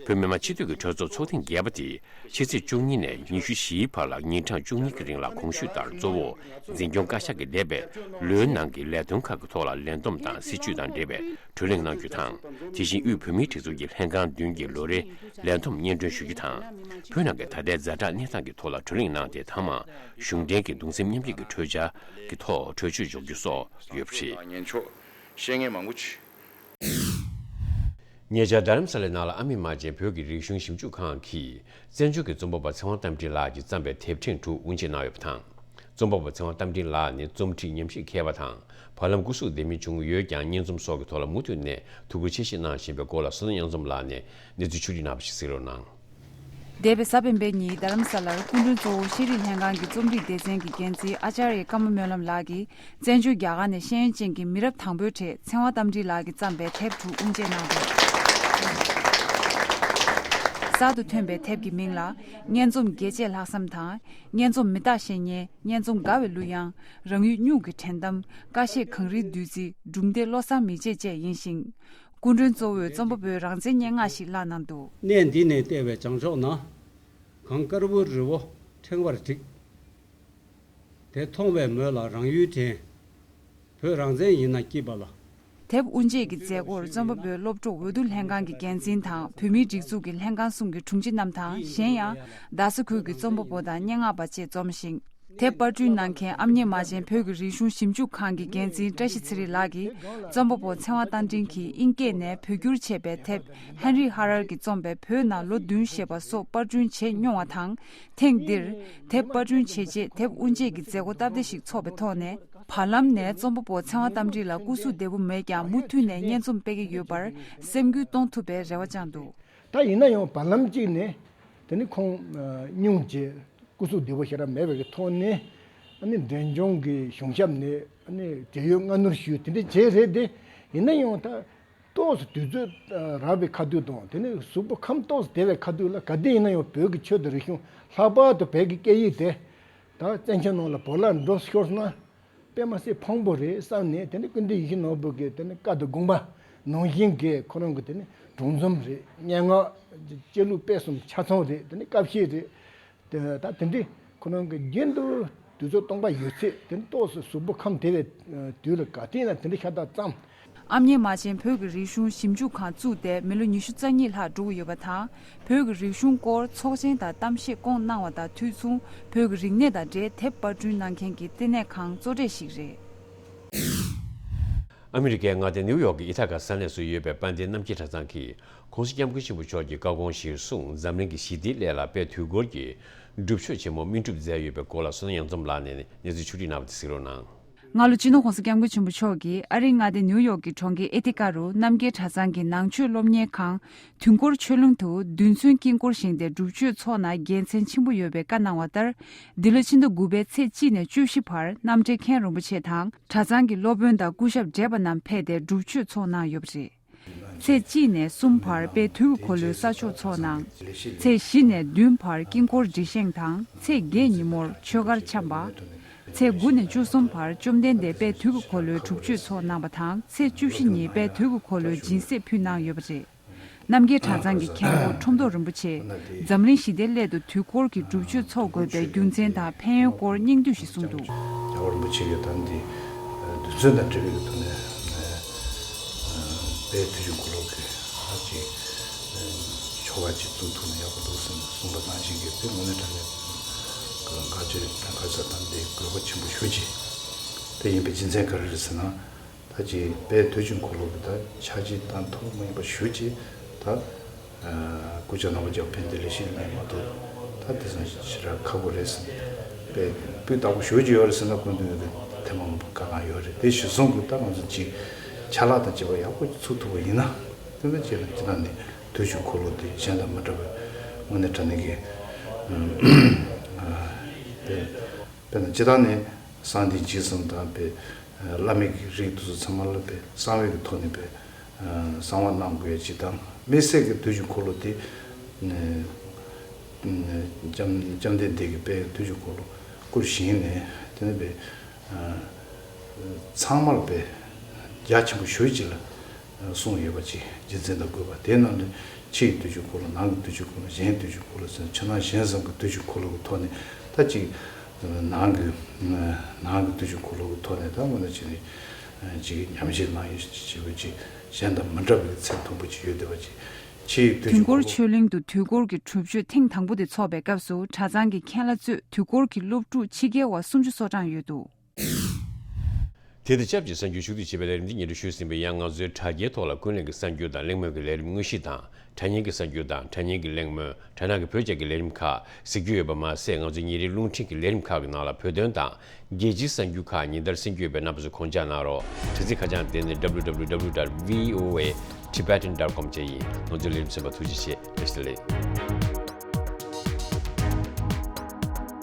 བོད་མི་མང་སྤྱི་འཐུས་ཀྱི་གྲོས་ཚོགས་ཚོགས་ཐེངས་བརྒྱད་པ་དེ་ཕྱི་ཚེས་བཅུ་གཉིས་ནས་ཉི་ཤུ་བཞིའི་བར་ལ་ཉིན་གྲངས་བཅུ་གཉིས་ཀྱི་རིང་ལ་གོང་ཞུས་ལྟར་གཙོ་བོ་འཛིན་སྐྱོང་བཀའ་ཤག་གིས་འདས་པའི་ལོའི་ནང་གི་ལས་དོན་ཁག་གི་ཐོག་ལ་ལས་བསྡོམས་དང་སྲིད་བྱུས་དང་འབྲེལ་བའི་གྲོས་གླེང་གནང་རྒྱུ་དང་། དེ་བཞིན་དབུས་བོད་མིའི་སྒྲིག་འཛུགས་ཀྱི་ལྷན་ཁང་བདུན་གྱི་ལོ་རེའི་ལས་བསྡོམས་སྙན་སྒྲོན་ཞུ་རྒྱུ་དང་། བོད་ནང་གི་ད་ལྟའི་ཛ་དྲག་གནས་སྟངས་ཀྱི་ཐོག་ལ་གྲོས་གླེང་གནང་སྟེ། ཐ་མ་གཞུང་འབྲེལ་གྱི་གདུང་སེམས་མཉམ་སྐྱེད་ཀྱི་གྲོས་འཆར་གྱི་ཐོག་གྲོས་ཆོད་འཇོག་རྒྱུ་སོགས་ཡོད་པ་རེད། ཉན་ཆོག་བཤད་མཁན་མང་པོ་ཅིག་ཉེ་ཆར་རྡ་རམ་ས་ལའི་ནང་ལ་ཨ་མྱེས་རྨ་ཆེན་བོད་ཀྱི་རིག་གཞུང་ཞིབ་འཇུག་ཁང་གིས་བཙན་བྱོལ་གྱི་རྩོམ་པ་པོ་ཚེ་དབང་རྟ་མགྲིན་ལགས་ཀྱིས་བརྩམས་པའི་དེབ་ཕྲེང་དྲུག་དབུ་འབྱེད་གནང་ཡོད་པ་དང་། རྩོམ་པ་པོ་ཚེ་དབང་རྟ་མགྲིན་ལགས་ནི་རྩོམ་སྒྲིག་ཉམས་ཞིབ་མཁས་པ་དང་། བར་ལམ་སྐུ་གཟུགས་བདེ་མིན་བྱུང་ཡོད་ཀྱང་། སྙན་རྩོམ་སོགས་ཀྱི་ཐོག་ལ་མུ་མཐུད་ནས་ཐུགས་ཁུར་ཆེ་བཞེས་གནང་བཞིན་པའི་སྐོར་ལ། བསོད་ནམས་དབྱངས་འཛོམས་ལགས་ནས་གནས་ཚུལ་ཕྱོགས་སྒྲིག་གནང་བ་ཞིག་གསན་རོགས་གནང་། འདས་པའི་གཟའ་སྤེན་པའི་ཉིན་རྡ་རམ་ས་ལར་སྐུ་མགྲོན་གཙོ་བོ་ཤེས་རིག་ལྷན་ཁང་གི་རྩོམ་སྒྲིག་སྡེ་ཚན་གྱི་འགན་འཛིན་ཨ་ཅཱརྱ་ཀརྨ་སྨོན་ལམ་ལགས་ཀྱིས། བཙན་བྱོལ་རྒྱ་གར་ནས་ཤེས་ཡོན་ཅན་གྱི་མི་རབས་དང་པོའི་གྲས་ཚེ་དབང་རྟ་མགྲིན་ལགས་ཀྱིས་བརྩམས་པའི་དེབ་དྲུག་དབུ་འབྱེད་གནང་འདུག་གསར་དུ་ཐོན་པའི་དེབ་ཀྱི་མིང་ལ། སྙན་རྩོམ་རྒྱས་བཅད་ལྷག་བསམ་དང་། སྙན་རྩོམ་མི་རྟག་བཤེས་གཉེན། སྙན་རྩོམ་དགའ་བའི་གླུ་དབྱངས། རང་ཡུལ་སྨྱུག་གི་དྲན་གཏམ། ཀ་ཤེད་གངས་རིའི་བདུད་རྩི། སྒྲུང་སྡེ་བློ་བཟང་མི་བརྗེད་བཅས་ཡིན་ཞིང་། སྐུ་མགྲོན་གཙོ་བོས་རྩོམ་པ་པོའི་རང་བཙན་སྙན་ངག་ཞིག་བཀླགས་གནང་འདུག་གནས་འདི་ནས་བལྟས་པའི་བྱང་ཕྱོགས་ན། གངས་དཀར་པོའི་རི་བོ་ཕྲེང་བར་བསྒྲིགས། དེ་མཐོང་བའི་མོད་ལ་རང་ཡུལ་དྲན། བོད་རང་བཙན་ཡིན་ན་སྐྱིད་པ་ལ། དེབ་དབུ་འབྱེད་ཀྱི་མཛད་སྒོར་རྩོམ་པ་པོའི་སློབ་གྲོགས་འོས་བསྡུ་ལྷན་ཁང་གི་འགན་འཛིན་དང་། བོད་མིའི་སྒྲིག་འཛུགས་ཀྱི་ལྷན་ཁང་གསུམ་གྱི་དྲུང་ཆེ་རྣམས་དང་། གཞན་ཡང་རྡ་ས་ཁུལ་གྱི་རྩོམ་པ་པོ་དང་སྙན་ངག་པ་བཅས་འཛོམས་ཤིང་། དེབ་པར་སྐྲུན་གནང་མཁན་ཨ་མྱེས་རྨ་ཆེན་བོད་ཀྱི་རིག་གཞུང་ཞིབ་འཇུག་ཁང་གི་འགན་འཛིན་བཀྲ་ཤིས་ཚེ་རིང་ལགས་ཀྱིས། རྩོམ་པ་པོ་ཚེ་དབང་རྟ་མགྲིན་གྱིས་དབྱིན་སྐད་ནས་བོད་བསྒྱུར་བྱས་པའི་དེབ་ཧན་རི་ཧ་རར་གྱིས་རྩོམ་པའི་བོད་ནང་ལོ་བདུན་ཞེས་པ་སོགས་པར་སྐྲུན་བྱས་མྱོང་བ་དང་། ཐེངས་འདིར་དེབ་པར་སྐྲུན་བྱས་རྗེས་དེབ་དབུ་འབྱེད་ཀྱི་མཛད་སྒོ་སྟབས་བདེ་ཞིག་འཚོགས་པའི་ཐོག་ནས། བར་ལམ་ནས་རྩོམ་པ་པོ་ཚེ་དབང་རྟ་མགྲིན་ལགས་སྐུ་གཟུགས་བདེ་པོ་མེད་ཀྱང་། མུ་མཐུད་ནས་སྙན་རྩོམ་སྤེལ་གྱི་ཡོད་པར་སེམས་འགུལ་གཏོང་ཐུབ་པའི་རེ་བ་བཅངས་འདུག་ད་ཡིན་ན་ཡང་བར་ལམ་གཅིག་ནས་དེ་ནི་ཁོང་སྙུང་རྗེས་སྐུ་གཟུགས་བདེ་པོ་ཞེ་དྲག་མེད་པའི་ཐོག་ནས། ཨ་ནི་འབྲས་ལྗོངས་ཀྱི་གཞུང་ཞབས་ནས་ཨ་ནི་བགྲེས་ཡོལ་སྔ་སྣུར་ཞུས་དེ་འདྲ་བྱས་རེད་དེ། ཡིན་ན་ཡང་ད་ཏོག་ཙམ་དུས་ཚོད་རག་པའི་ཁ་ཐུག་དང་། དེ་ནས་གཟུགས་པོ་ཁམས་ཏོག་ཙམ་བདེ་བའི་ཁ་ཐུག་ལ། ག་དུས་ཡིན་ན་ཡང་བོད་ཀྱི་ཆོས་དང་རིག་གཞུང་། ལྷག་པར་དུ་བོད་ཀྱི་སྐད་ཡིག་དེ་ད་བཙན་བྱོལ་ནང་ལ་བོར་བརླག་འགྲོ་ཤོར་ན་དཔེ་མ་སྲིད་ཕངས་པོ་རེད་བསམ་ནས། དེ་ནས་ཀུན་བདེ་ཡིད་བཞིན་ནོར་བུ་གི་དེ་ནས་བཀའ་དང་དགོངས་པ་ནང་བཞིན་གྱི་ཁོ་རང་གི་དེ་ནས་སྒྲུང་རྩོམ་རེད། སྙན་ངག་བཅད་ལྷུག་སྤེལ་གསུམ་ཆ་ཚང་རེད། དེ་ནས་དཀའ་བཤད་རེད། དེ་ད་དེ་འདྲའི་ཁོ་རང་གི་རྒྱུན་དུ་དུས་ཚོད་སྟོང་པ་ཡོད་ཚད། དེ་ནས་ཏོག་ཙམ་གཟུགས་པོ་ཁམས་བདེ་བའི་དུས་ལ་ག་དུས་ན་དེ་འདྲ་ཤ་སྟག་བརྩམས། ཨ་མྱེས་རྨ་ཆེན་བོད་ཀྱི་རིག་གཞུང་ཞིབ་འཇུག་ཁང་བཙུགས་ཏེ་མི་ལོ་ཉི་ཤུ་རྩ་གཉིས་ལྷག་འགྲོ་གི་ཡོད་པ་དང་། བོད་ཀྱི་རིག་གཞུང་སྐོར་ཚོགས་ཆེན་དང་གཏམ་བཤད་སྐོང་གནང་བ་དང་དུས་མཚུངས། བོད་ཀྱི་རིག་གནས་དང་འབྲེལ་དེབ་པར་སྐྲུན་གནང་མཁན་གྱི་བསྟི་གནས་ཁང་གཙོ་གྲས་ཤིག་རེད། ཨ་མི་རི་ཀའི་མངའ་སྡེ་ནིའུ་ཡོག་གི་ཨི་ཐ་ག་ས་གནས་སུ་ཡོད་པའི་དཔལ་ལྡན་རྣམ་རྒྱལ་གྲྭ་ཚང་གིས་༸གོང་ས་༸སྐྱབས་མགོན་ཆེན་པོ་མཆོག་གི་བཀའ་དགོངས་གཞིར་བཟུང་། འཛམ་གླིང་གི་ཞི་བདེའི་སླད་ལ་དཔལ་དུས་འཁོར་གྱི་སྒྲུབ་མཆོད་ཆེན་མོ་སྨིན་སྒྲུབ་མཛད་ཡོད་པའི་སྐོར་ལ། བསོད་ནམས་དབྱངས་འཛོམས་ལགས་ནས་གནས་ཚུལ་ཕྱོགས་སྒྲིག་གནང་བ་དེ་གཟིགས་རོགས་གནང་། སྔ་ལོ་སྤྱི་ནོར་༸གོང་ས་༸སྐྱབས་མགོན་ཆེན་པོ་མཆོག་གིས་ཨ་རིའི་མངའ་སྡེ་ནིའུ་ཡོག་གི་གྲོང་ཁྱེར་ཨེ་ཐི་ཀ་རུ་རྣམ་རྒྱལ་གྲྭ་ཚང་གི་ནང་ཆོས་སློབ་གཉེར་ཁང་དུས་འཁོར་ཆོས་གླིང་དུ་རྡུལ་ཚོན་དཀྱིལ་འཁོར་བཞེངས་ཏེ་སྒྲུབ་མཆོད་འཚོགས་ན་དགེ་མཚན་ཆེན་པོ་ཡོད་པའི་བཀའ་གནང་བ་ལྟར། འདི་ལོ་ཕྱི་ཟླ་དགུ་པའི་ཚེས་གཅིག་ནས་བཅུ་བཞི་བར་རྣམ་འདྲེན་མཁན་རིན་པོ་ཆེ་དང་། གྲྭ་ཚང་གི་སློབ་དཔོན་དང་སྐུ་ཞབས་བགྲེས་པ་རྣམས་ཕེབས་ཏེ་སྒྲུབ་མཆོད་འཚོགས་གནང་ཡོད་པ་རེད། ཚེས་གཅིག་ནས་གསུམ་བར་དཔལ་དུས་ཀྱི་འཁོར་ལོའི་ས་ཆོག་འཚོགས་གནང་། ཚེས་བཞི་ནས་བདུན་བར་དཀྱིལ་འཁོར་འབྲི་བཞེངས་དང་། ཚེས་བརྒྱད་ཉིན་མོར་ཆོས་སྒར་འཆམ་པ། ཚེས་དགུ་ནས་བཅུ་གསུམ་བར་བཅོམ་ལྡན་འདས་དཔལ་དུས་ཀྱི་འཁོར་ལོའི་སྒྲུབ་མཆོད་འཚོགས་གནང་བ་དང་། ཚེས་བཅུ་བཞི་ཉིན་དཔལ་དུས་ཀྱི་འཁོར་ལོའི་སྦྱིན་སྲེག་ཕུལ་གནང་ཡོད་པ་རེད། རྣམ་རྒྱལ་གྲྭ་ཚང་གི་མཁན་པོ་ཁྲོམ་ཐོག་རིན་པོ་ཆེས་འཛམ་གླིང་ཞི་བདེའི་སླད་དུ་དུས་འཁོར་གྱི་སྒྲུབ་མཆོད་འཚོགས་དགོས་པའི་རྒྱུ་མཚན་དང་ཕན་ཡོན་སྐོར་སྙིང་བསྡུས་ཤིག་གསུངས་འདུག་རྒྱལ་བ་རིན་པོ་ཆེ་གིས་ད་འདི་རྡུལ་ཚོན་དང་འབྲེལ་བའི་ཐོག་ནས་དཔལ་དུས་ཀྱི་འཁོར་ལོ་གི་ཨ་ཅིག་ཆོ་ག་ཅིག་བཙུགས་ཐུབ་ན་ཡག་པོ་འདུག་ཟེར་ནས་གསུངས་པ་ནང་བཞིན་གྱི་དེ་དངོས་གནས་དྲང་གནས་ག་ཅི་ག་ས་དང་འདི་དགོས་པ་ཆེན་པོ་ཞེ་ཅིག་དེ་ཡིན་པའི་རྒྱུ་མཚན་ག་རེ་རེད་ཟེར་ན། ད་ཅིག་དཔལ་དུས་ཀྱི་འཁོར་ལོ་གི་ད་ཕྱག་རྗེས་དང་ཐོག་མ་ཡིན་པ་ཞུ་ཅིག་ད་སྐུ་ཕྱྭ་ནང་པ་རྒྱལ་བ་ཕན་བདེ་ལེགས་བཤད་ལས་མ་གཏོགས་ད་དེ་ཙམ་ཞིག་རག་ཁག་པོ་རེད་ཟེར། དཔེ་སྤུས་དག་པོ་ཞུ་ཅིག་ཡོད་རེད་ཟེར་ན་སྐུ་མདུན་གྱི་ཐེངས་མ་མང་པོ་བཀའ་གནང་ཡོད་རེད། དེ་གཞིར་བཟུང་གི་ད་ང་ཚོ་ཅིག་ཆ་ལག་དང་བཅས་པ་ཡག་པོ་ཚུགས་ཐུབ་པ་ཡིན་ན། དེ་འདྲ་བྱས་ན་སྤྱིར་བཏང་ནས་དུས་ཀྱི་འཁོར་ལོ་དེ་གཞན་དང་མི་འདྲ་བའི་དངོས་གནས་དྲང་གནས་ཀྱི་དཔེ། དཔེར་ན་སྤྱིར་བཏང་ནས་གསང་བདེ་འཇིགས་གསུམ་དང་དཔེ་བླ་མེད་ཀྱི་རིགས་དེ་ཚོ་ཚང་མ་ལ་དཔེ་གསང་བའི་གི་ཐོག་ནས་དཔེ་གསང་བ་གནང་དགོས་ཡ་ཅིག་དང་། དམིགས་བསལ་གྱི་དུས་ཀྱི་འཁོར་ལོ་དེ་བཅོམ་བཅོམ་ལྡན་འདས་ཀྱིས་དཔེ་དུས་ཀྱི་འཁོར་ལོ་བསྐུར་བཞེངས་ནས་དེ་ནས་དཔེ་ཚང་མར་དཔེ་ རྒྱ་ཆེན་པོ་ཞེ་པོ་ཅིག་ལ་གསུངས་ཡོད་པ་ཅིག་རྒྱུ་མཚན་དང་དགོས་པ། དེའི་ནང་ནས་ཕྱི་ཡི་བསྟན་བཅོས་འཁོར་ལོ། ནང་གི་བསྟན་བཅོས་འཁོར་ལོ། གཞན་བསྟན་བཅོས་འཁོར་ལོ་ཟེར་ནས་ཕྱི་ནང་གཞན་གསུམ་གྱི་བསྟན་བཅོས་འཁོར་ལོ་གི་ཐོག་ནས། ད་ཅིག་ནང་གི་ནང་གི་བསྟན་བཅོས་འཁོར་ལོ་གི་ཐོག་ནས་ད་དངོས་གནས་བྱས་ནས་ཅིག་ཉམས་བཞེས་གནང་ཡོད་ཅེས་པའི་ཅིག་གཞན་དང་མི་འདྲ་བའི་ཚད་མཐོན་པོ་ཅིག་ཡོད་བསྡད་པ་ཅིག་ཕྱི་ཡི་བསྟན་དུས་བཅོས་འཁོར་འཁོར་ལོ། ཆོས་གླིང་དུ་དུས་འཁོར་གྱི་གྲུབ་མཆོད་ཐེངས་དང་པོ་དེ་འཚོགས་པའི་སྐབས་སུ། གྲྭ་ཚང་གི་མཁན་བླ་གཙོས་དུས་འཁོར་གྱི་སློབ་ཕྲུག་ཕྱི་རྒྱལ་བ་སུམ་ཅུ་སོ་གྲངས་ཡོད་འདུག་དེ་དང་ཆབས་ཅིག་གསར་འགྱུར་ཕྱོགས་བསྡུས་བྱས་པའི་ལས་རིམ་འདི་སྙན་སྒྲོན་ཞུས་ཟིན་པ་ཡིན། ང་ཚོའི་དྲ་རྒྱའི་ཐོག་ལ་ཀུན་གླེང་གི་གསར་འགྱུར་དང་གླེང་མོལ་གྱི་ལས་རིམ་དངོས་གཞི་དང་། དྲ་བརྙན་གྱི་གསར་འགྱུར་དང་དྲ་བརྙན་གྱི་གླེང་མོལ། དྲ་ནང་གི་བོད་སྐད་ཀྱི་ལས་རིམ་ཁག་གཟིགས་རྒྱུ་ཡོད་པ་མ་ཟད། ང་ཚོའི་ཉིན་རེའི་རླུང་འཕྲིན་གྱི་ལས་རིམ་ཁག་གི་ནང་ལ་བོད་དོན་དང་རྒྱལ་སྤྱིའི་གསར་འགྱུར་ཁག་ཉིན་ལྟར་གསན་རྒྱུ་ཡོད་པས། རྣམ་པ་ཚོས་གོང་བརྗོད་གནང་རོགས། དྲ་ཚིགས་ཁ་བྱང་དེ་ནི་W W W dot V O A Tibetan dot com བཅས་ཡིན། ང་ཚོའི་ལས་རིམ་གསན་པར་ཐུགས་རྗེ་ཆེ། བཀྲ་ཤིས་བདེ་ལེགས།